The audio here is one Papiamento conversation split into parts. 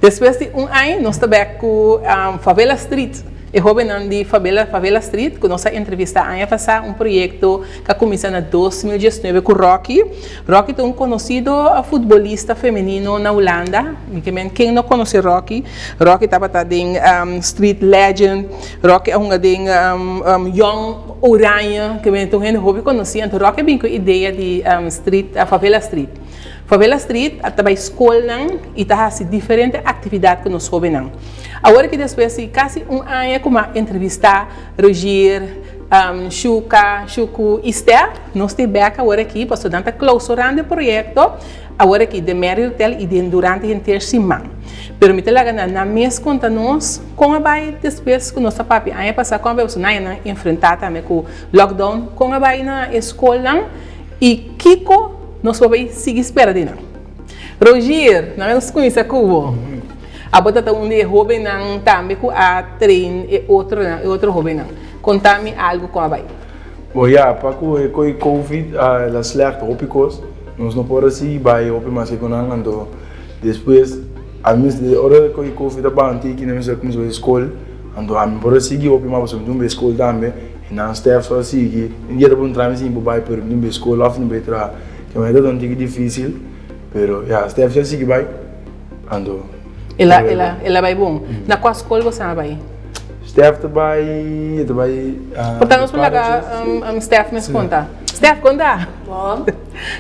Despues di un aña nos ta bek ku Favela Street, e hóbennan di Favela Favela Street ku nos a entrevistá aña pasá, un proyekto ku a kuminsá na 2019 ku Rocky. Rocky ta un konosido futbolista femenino na Hulanda. Mi ke men ken no konosé Rocky? Rocky tabata den Street Legend, Rocky a hunga den Jong Oranje, ke men ta un hende hopi konosí. Anto Rocky a bin ku e idea di Street Favela Street. Favela Street a ta bai skolnan i ta hasi diferente aktividat ku nos hóbennan. Awor ki despues di kasi un aña ku mi a entrevistá Rogier, Shuka, Shuku i Stef, nos tin bèk awor aki pasobra nan ta klousurando e proyekto awor aki den Marriott Hotel i den durante henter siman. Pero mi ta laga nan nan mes konta nos kon a bai despues ku nos a papia aña pasá kon a bai pasobra nan a enfrentá tambe ku lockdown kon a bai na e skolnan i kiko Nos por bay sigui spera di nan. Rogier, nan nos cuminsa cu bo. Abo ta ta un di e hobennan tambe cu a train e otronan, e otro hobennan. Conta mi algo con a bay. Bo ya, pa cu e coi covid a la slecht hopi cos, nos no por a sigui bay hopi mas cu nan, anto despues a mi ora coi covid a banta aki nan mester a cuminsa bay scol, anto ami por a sigui hopi mas pasobra mi tin un bay scol tambe. E nan stef so a sigui. Un dia ta puntra mi si mi por bai pero mi tin bai skol of mi bai traha. Ke manera ta un tiki dificil pero ya stef si a sigui bai anto. El a el a el a bai bon. Na kua skol bo sa a bai? Stef ta bai e ta bai. Por ta nos por laga Stef mes konta. Stef konta. Bon.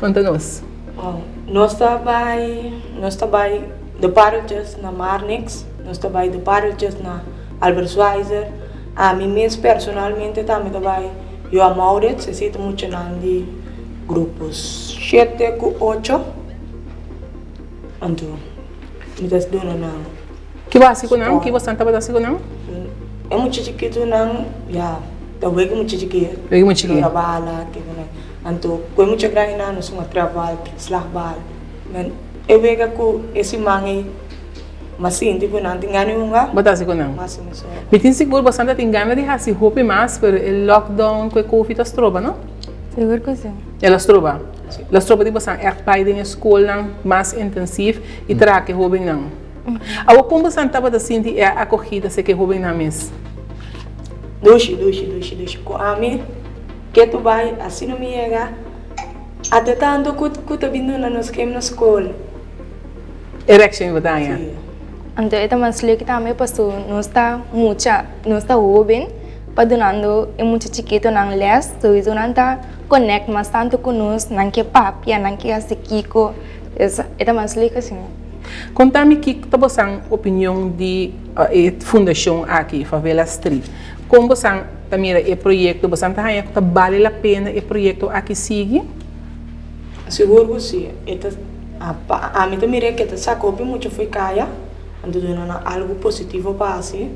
Konta nos. Bon nos ta bai nos ta bai de pareltjes na Marnix nos ta bai de pareltjes na Albert Schweitzer. Ami mes personalmente tambe ta bai Johan Maurits, esei ta muchanan di grupo shete ku ocho, anto mi ta duna nan. Ki bo hasi ku nan? Ki bosan tabata hasi ku nan? E mucha chikitunan ya ta wega mucha chikí. Wega mucha chikí. Lora bala, ke ku nan. Anto ku e mucha grandinan nos hunga trèfbal, slagbal. E wega ku e siman ei. M'a sinti ku nan tin gana di hunga. Bo ta hasi ku nan? M'a hasi mesora. Mi tin sigur bosan ta tin gana di hasi hopi mas, pero e lockdown ku e covid a stroba, no? Sigur ku si. El a stroba? Si. El a stroba di bosan ègt bai den e skolnan mas intensief i traha ku e hóbennan. Awor kon bosan tabata sinti e akogida serka e hóbennan mes? Dushi, dushi, dushi, dushi. Ku ami ke tu bai asina mi yega, ate tantu ku ta bin duna nos kem na skol. E reaccion bo ta haña? Anto e ta mas leuk tambe paso nos ta mucha, nos ta hoben pa dunando e mucha chikitonan les, souiso nan ta connect mas tanto cu nos, nan ke papia, nan ke haci kico, e ta mas leuk asina. Conta mi kico ta bosan opinion di e fundacion aki, Favela Street. Con bosan ta mira e proyecto? Bosan ta haña cu ta bale la pena e proyecto aki sigui? Sigur ku si. E ta, pa ami ta mira ke ta saka hopi mucha fo'i kaya, anto duna nan algu positivo pa hasi,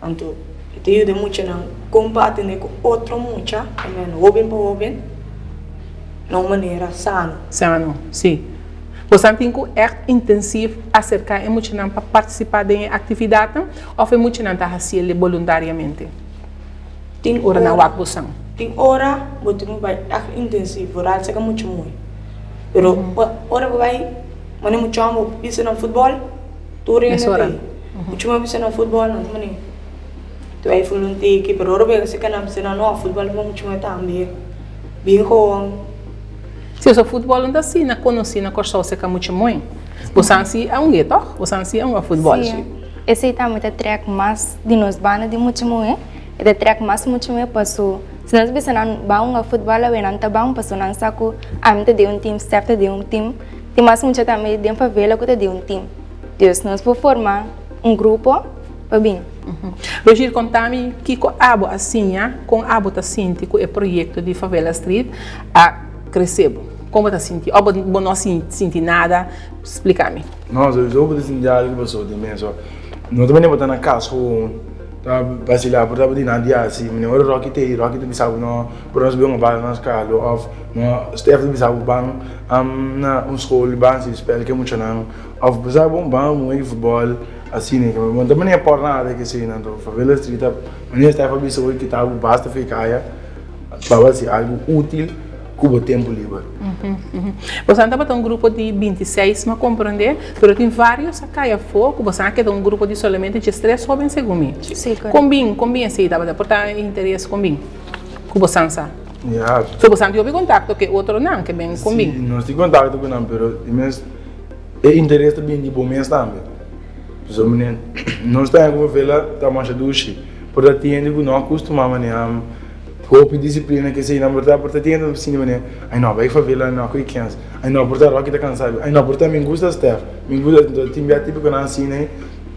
anto e ta yuda e muchanan kon pa atendé ku otro mucha, amen, hóben pa hóben, na un manera sano. Sano, si. Bosan tin ku ègt intensief aserká e muchanan pa partisipá den e aktividatnan òf e muchanan ta hasiel boluntariamente? Tin ora nan wak bo san. Tin ora bo tin ku bai ègt intensivo, vooral si ka mucha muhé. Pero ora bo bai mane mucha hòmber bo bisa nan futbòl, tur hende ta ei. Mucha muhé bisa nan futbòl, nan ta mane ta bai ful un tiki, pero ora bo yega serka nan bisa nan no, futbòl ta pa mucha muhé tambe. Bin gewoon. Si, pasobra futbòl no ta asina konosí na Kòrsou serka mucha muhé. Bo san si a un e tòg? Bo san si a un a futbòl? Si, esei tambe ta trèk mas di nos banda di mucha muhé. E ta trèk mas mucha muhé paso si nos bisa nan ban hunga futbòl awe nan ta ban paso nan sa ku ami ta den un tim, Stef ta den un tim, tin mas mucha tambe den favela ku ta den un tim. Dus nos por forma un grupo pa bin. Rogier konta mi kiko abo a siña, kon abo ta sinti ku e proyekto di Favela Street a krese bo? Kon bo ta sinti? Òf bo no sinti nada? Splika mi. No, souiso bo ta sinti algu paso di mes. No ta manera bo ta na kas gewoon. Ta vacila por tabata di nan di haci mane ora Rocky ta ey Rocky ta bisa bo no por nos bay un bala nos calo of no Stef ta bisa bo ban na un school ban haci spel ke muchanan of bo sa bon ban un wega futbol asina ke bo ta mane por nada ke esey nan to Favela Street ta mane Stef a bisa hoy kita bo basta fe kaya pa bo haci algo util. ku bo tempu liber. Bosan tabata un grupo di 26, m'a komprondé, pero tin vários a kai afó ku bosan a keda un grupo di solamente 13 hóben segun mi. Sí, korekto. Kon bin, kon bin esei tabata? Por ta interes kon bin ku bosan sa? Ya. So bosan tin hopi kontakto ku e otronan ke ben kon bin? Sí, nos tin kontakto ku nan, pero di mes e interes ta bin di bo mes tambe. Pasobra nos ta haña ku favela ta masha dushi, por ta tin hende ku no a kustumá manera. Hopi disiplina ke esei nan por ta por ta tin hende sinti manera ai no bai favela no koe kens ai no por ta Rocky ta kansa ai no por ta mi gusta Stef mi gusta enton tin bia tipikonan asina ei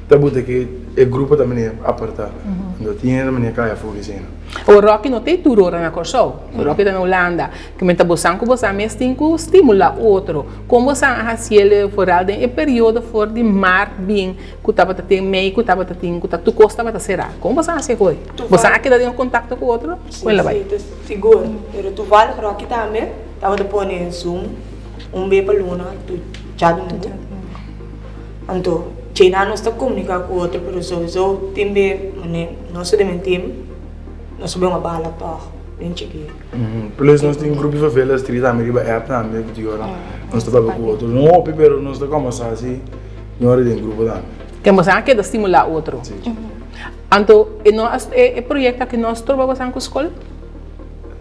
ta buta ke e grupo ta manera aparta enton tin hende ta manera kai afo ke esei nan. Awor Rocky no ta e tur ora na Kòrsou, Rocky ta na Hulanda, ke men ta bosan ku bosan mes tin ku stimulá otro. Kon bosan a hasiel foral den e periodo for di mart bin Ku tabata tin mei ku tabata tin ku ta tur kos tabata será. Kon boso a hasi hoy? Boso a keda den kontakto ku otro? Sí, sí, ta sigur. Pero toevallig Rocky tambe tabata pone Zoom un be pa luna tur djadumingu. Anto djeinan nos ta komuniká ku otro pero souiso tin be mane nos ta den un team nos ta bin un bala tòg den chikí. Plus nos tin grupo di favela street tambe riba app tambe ku tin ora nos ta papia ku otro. No hopi pero nos ta kòmbersá si. No ora den grupo tambe. Ke bosan a keda stimulá otro. Sí. Anto e no a e proyekto aki no a stroba bosan ku skol?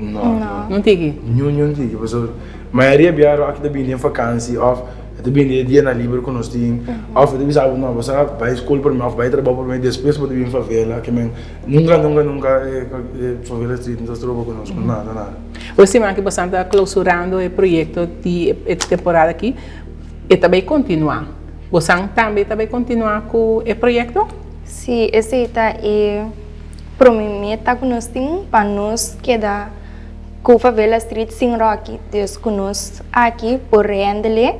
No. No. No tiki? Niun niun tiki pasobra mayoria bia Rocky ta bini den fakansi òf e ta bini e dianan liber ku nos tin òf e ta bisa bo no bo sa bai skol promé òf bai trabou promé despues bo ta bini favela ke men nunka nunka nunka e favela street no ta stroba ku nos ku nada nada. Pues siman aki bosan ta klousurando e proyekto di e temporada aki. E ta bay continua. Bosan tambe ta bay continua cu e proyecto? Sí, esey ta e prome meta cu nos tin pa nos keda cu Favela Street sin Rocky. Dus cu nos aki por handle,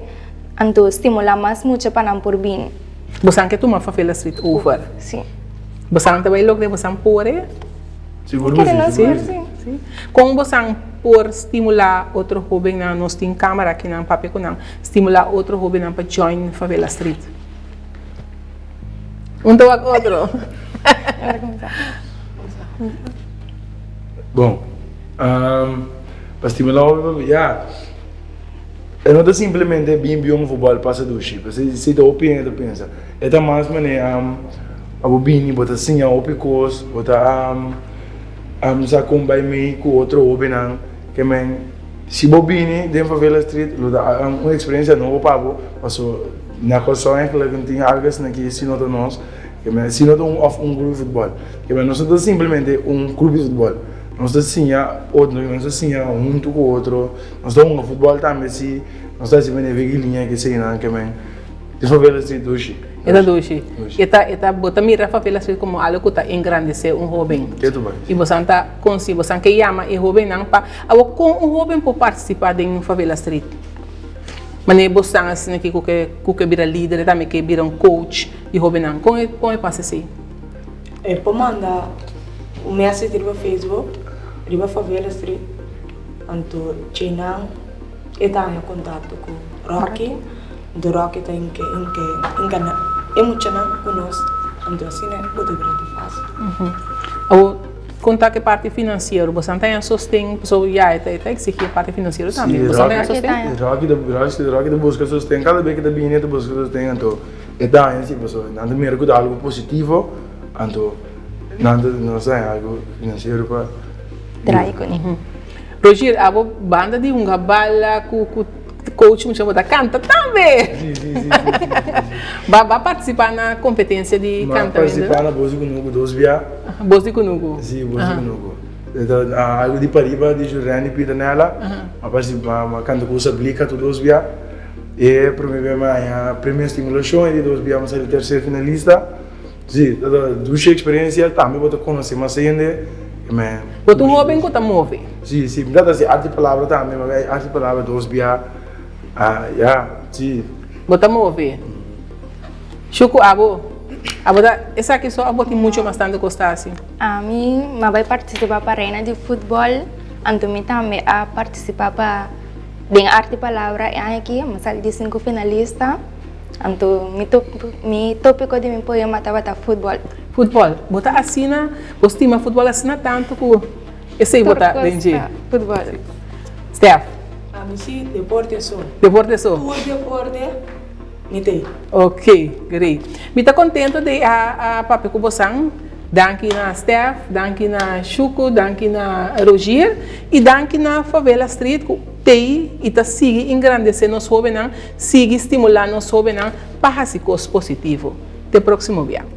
anto stimula mas mucha pa nan por bini. Bosan ke tuma Favela Street over? Sí. Bosan ta bay logra bosan por e? Sigur cu sí, sigur cu sí. Sí. Con bosan por stimula otro hobennan? Nos tin camara akinan papia cu nan. Stimula otro hobennan pa join Favela Street. Un ta wak otro. Bon, pa stimula hoben, ya, e no ta simplemente bin bion futbol pasa dushi, pasobra si ta hopi hende ta pensa. E ta mas manera pa bo bini bo ta siña hopi kos, bo ta sa kon bai mei ku otro hobennan. Ke men si bo bini den Favela Street lo ta un eksperensia nobo pa bo, paso na Kòrsou eigentlik no tin algu asina ki si no ta nos, ke men si no ta un òf un grupo di futbòl. Ke men nos no ta simplemente un klup di futbòl, nos ta siña otro, nos ta siña huntu ku otro, nos ta hunga futbòl tambe si, nos ta hasi manera vigiliña kesenan ke men. Di Favela Street dushi. E ta dushi. E ta, e ta, bo ta mira Favela Street como algo cu ta engrandece un hoben. Ketu bai. Y bosan ta consi, bosan ke yama e hobennan pa, awor con un hoben por participa den Favela Street? Manera bosan asina aki cu ke, cu ke bira lider, e tambe ke bira un coach di hobennan. Con e, con e pasa esey? E por manda un message riba Facebook, riba Favela Street, anto djeinan e ta haña contacto cu Rocky. Anto Rocky ta inke inke inka e muchanan ku nos anto asina bo ta bira di fásil. Awor kon ta ku e parti finansiero? Boso ta haña sosten? Pasobra ya e ta e ta eksigí e parti finansiero tambe. Boso ta haña sosten? Rocky ta Rocky ta buska sosten kada bes ku ta bini e ta buska sosten anto e ta haña si pasobra nan ta mira ku ta algu positivo anto nan ta nos ta haña algu finansiero pa Draai kuné. Rogier abo banda di hunga bala ku ku Coach mucha bo ta canta tambe. Sí, sí, sí, sí, sí, sí. Ba ba participa na competencia di Ma cantamento? participa na Bos di Kunuku dos bia. Bos di Kunuku? Sí, Bos di Kunuku. Ta algo di pariba di Jureni Pieternella. Ma participa, ma canta ku Sablika tur dos bia. E prome bia mi haña premio estimulacion e di dos bia mi sali tercer finalista. Sí, ta dushi experiencia, tambe bo ta conoce mas hende. Bo ta un hoben cu ta move. Sí, sí, mi ta hasi arte palabra tambe, mi a arte palabra dos bia, ah, ya, sí. Bo ta move. Shuku, abo, abo ta, esaki so abo tin mucho mas tantu cos ta hasi? Ami, mi a bai participa pa Reina di Futbol, anto mi tambe a participa pa den arte palabra e aña aki, mi a sali di sinku finalista. Anto mi mi tópiko di mi poema tabata futbòl. Futbòl. Bo ta asina, bo stima futbòl asina tantu ku esei bo ta den dje. Tur kos ta futbòl. Stef. Ami si, deporte so. Deporte so. Tur deporte mi t'ei. Ok, great. Mi ta contento di a papia cu bosan. Danki na Stef, danki na Shuku, danki na Rogier y danki na Favela Street cu t'ei y ta sigui engrandece nos hobennan, sigui stimula nos hobennan pa haci cos positivo. Te proximo bia.